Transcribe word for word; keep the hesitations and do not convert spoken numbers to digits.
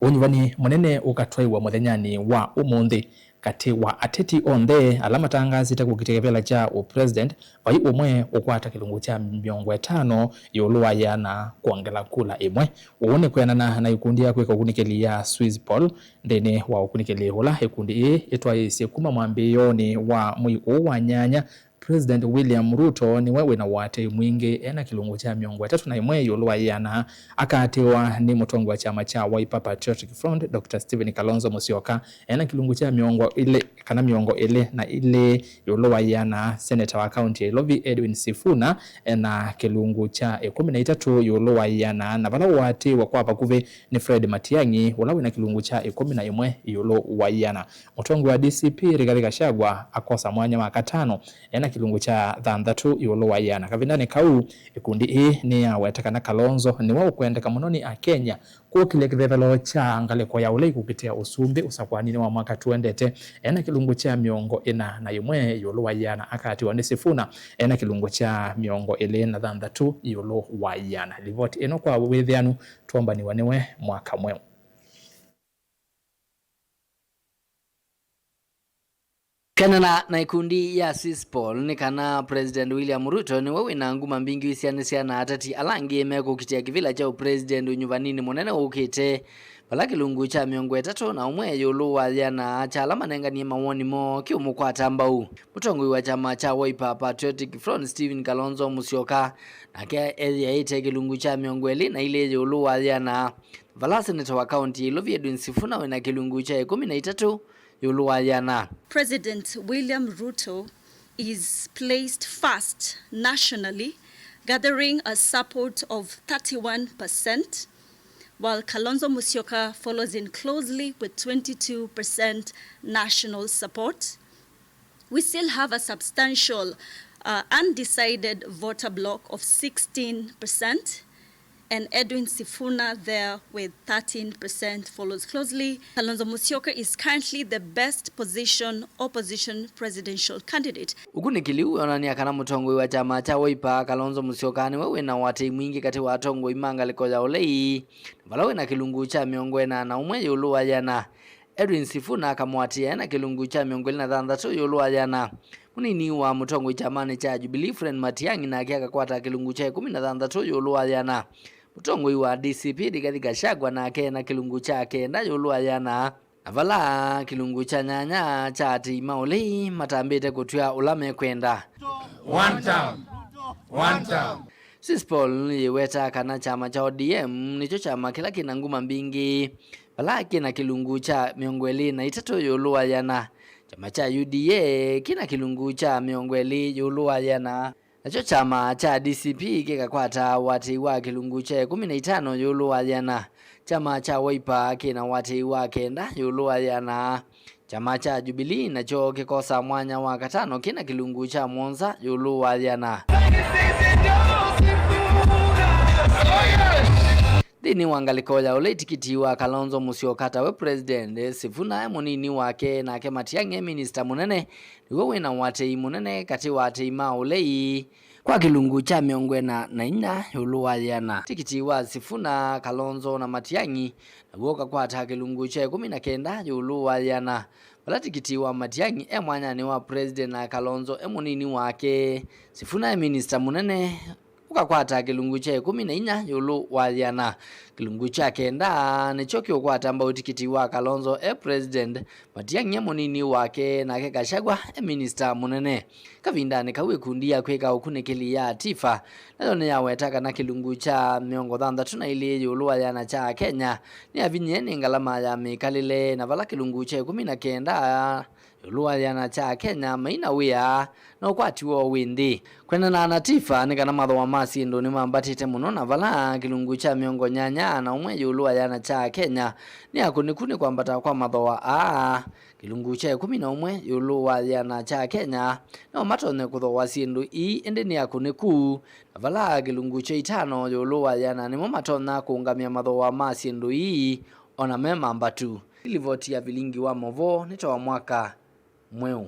Ũnyuvani mũnene ũkatwaiwa mũthenyanĩ wa ũmũnthĩ katĩ wa ateti onthe ala matangaasĩte kũkitĩa kĩvĩla kya ũpresident, vai ũmwe ũkwata kĩlungu kya mĩongo ĩtano ĩũlũ wa yĩana kwongela kula ĩmwe. Ũu nĩ kwĩanana na ikundi ya kwĩka ũkunĩkĩli ya Swiss Poll. Nthĩnĩ wa ũkunĩkĩli ũla ikundi ĩĩ ĩtwaĩĩsye kuma mwambĩĩonĩ wa mwei ũũ wa nyanya, President William Ruto nĩwe wĩna ũatĩĩi mwingĩ ena kĩlungu kya mĩongo ĩtatũ na ĩmwe ĩũlũ wa yĩana, akaatĩĩwa nĩ mũtongoi wa kyama kya Wiper Patriotic Front, Doctor Stephen Kalonzo Musyoka, ena kĩlungu kya mĩongo ĩlĩ kana mĩongo ĩlĩ na ilĩ ĩũlũ wa yĩana. Seneta wa kaunti ya Ilovi Edwin Sifuna ena kĩlungu kya ĩkũmi na itatũ ĩũlũ wa yĩana, na vala ũatĩĩwa kwa vakuvĩ nĩ Fred Matiang'i, ũla wĩna kĩlungu kya ĩkũmi na ĩmwe ĩũlũ wa yĩana. Mũtongoi wa D C P Rigathi Gachagua akosa mwanya wa katano ena kĩlungu kya thanthatũ ĩũlũ wa yĩana. Kavindanĩ kau, ikundi ii nĩyaweta kana Kalonzo nĩwe ũkwendeka mũno nĩ Akenya kũkĩlya kĩvevelo kya ngalĩko ya ũlei kũkitĩa ũsumbĩ ũsakũaninĩ wa mwaka tũendete, ena kĩlungu kya mĩongo ĩna na ĩmwe ĩũlũ wa yĩana, akaatĩwa nĩ Sifuna ena kĩlungu kya mĩongo ĩlĩ na thanthatũ ĩũlũ wa yĩana. Livoti ĩno kwa wĩthĩanu twombaniwa nĩwe mwaka mweũ. Kũenana na ikundi ya Swiss Poll nĩ kana President William Ruto nĩwe wĩna nguma mbingĩ ũisianĩsya na ateti ala angĩ mekũkitĩa kĩvĩla kya ũpresident ũnyuvaninĩ mũnene ũkĩte, vala kĩlungu kya mĩongo ĩtatũ na ũmwe ĩũlũ wa yĩana kya ala manenganie mawoni moo kĩũmũkwata mbau. Mũtongoi wa kyama kya Wiper Patriotic Front Stephen Kalonzo Musyoka nake eyaĩte kĩlungu kya mĩongo ĩlĩ na ilĩ ĩũlũ wa yĩana, vala seneta wa kaunti ya Ilovi Edwin Sifuna wĩna kĩlungu kya ĩkũmi na itatũ ĩũlũ wa yĩana. President William Ruto is placed first nationally, gathering a support of thirty-one percent, while Kalonzo Musyoka follows in closely with twenty-two percent national support. We still have a substantial, uh, undecided voter bloc of sixteen percent, and Edwin Sifuna there with thirteen percent follows closely. Kalonzo Musyoka is currently the best position opposition presidential candidate. Ũkunĩkĩli ũũ wĩonany'a kana mũtongoi wa kyama kya Wiper, Kalonzo Musyoka, nĩwe wĩna ũatĩĩi mwingĩ katĩ wa atongoi ma ngalĩko ya ũlei, na vala wĩna kĩlungu kya mĩongo ĩna na ũmwe ĩũlũ wa yĩana. Edwin Sifuna akamũatĩĩa ena kĩlungu kya mĩongo ĩlĩ na thanthatũ ĩũlũ wa yĩana. Mũnini wa mũtongoi kyamanĩ kya Jubilee, Fred Matiang'i, nake akakwata kĩlungu kya ĩkũmi na thanthatũ ĩũlũ wa yĩana. Mũtongoi wa D C P Rigathi Gachagua nake ena kĩlungu kya kenda ĩũlũ wa yĩana. Na vala kĩlungu kya nyanya kya atĩĩi ma ũlei matambĩte kũtw'a ũla mekwenda. One term. One term. Swiss Poll yĩwetaa kana kyama kya O D M nĩkyo kyama kĩla kĩna nguma mbingĩ, vala kĩna kĩlungu kya mĩongo ĩlĩ na itatũ ĩũlũ wa yĩana. Kyama kya U D A kĩna kĩlungu kya mĩongo ĩlĩ ĩũlũ wa yĩana. Nakyo kyama kya D C P kĩkakwata ũatĩĩi wa kĩlungu kya ĩkũmi na itano ĩũlũ wa yĩana. Kyama kya Wiper kĩna ũatĩĩi wa kenda ĩũlũ wa yĩana. Kyama kya Jubilee nakyo kĩkosa mwanya wa katano kĩna kĩlungu kya mũonza ĩũlũ wa yĩana. Nthĩnĩ wa ngalĩko ya ũlei, tikiti wa Kalonzo Musyoka tawe president, Sifuna e mũnini wake, nake Matiang'i e minista mũnene, nĩw'o wĩna ũatĩĩi mũnene katĩ wa atĩĩi ma ũlei kwa kĩlungu kya mĩongo ĩna na inya ĩũlũ wa yĩana. Tikiti wa Sifuna, Kalonzo na Matiang'i naw'o ũkakwata kĩlungu kya ĩkũmi na kenda ĩũlũ wa yĩana, vala tikiti wa Matiang'i e mwanyanĩ wa president na Kalonzo e mũnini wake. Sifuna e minista mũnene, ũkakwata kĩlungu kya ĩkũmi na inya ĩũlũ wa yĩana. Kĩlungu kya kenda nĩkyo kĩũkwata mbau tikiti wa Kalonzo e president, Matiang'i e mũnini wake, nake Gachagua e minista mũnene. Kavindanĩ kau, ĩkundi ya kwĩka ũkunĩkĩli ya Tifa nayo nĩyaweta kana kĩlungu kya mĩongo thanthatũ na ilĩ ĩũlũ wa yĩana kya Akenya nĩyavinyĩe nĩ ngalama ya mĩkalĩle, na vala kĩlungu kya ĩkũmi na kenda ĩũlũ wa yĩana kya Akenya maina wĩa na ũkwati woo wĩ nthĩ. Kwendana na Tifa, nĩ kana mathooa ma syĩndũ nĩmambatĩte mũno, na vala kĩlungu kya mĩongo nyanya na ũmwe ĩũlũ wa yĩana kya Akenya nĩ akũnĩku nĩ kwambata kwa mathooa aa. Kĩlungu kya ĩkũmi na ũmwe ĩũlũ wa yĩana kya Akenya no matonye kũthooa syĩndũ ii, ĩndĩ nĩ akũnĩku, na vala kĩlungu kya itano ĩũlũ wa yĩana nĩmo matonya kũũngamya mathooa ma syĩndũ ii, o na me mambatu. Ĩ livoti ya vilingi wa movoo nĩ ta wa mwaka mweũ.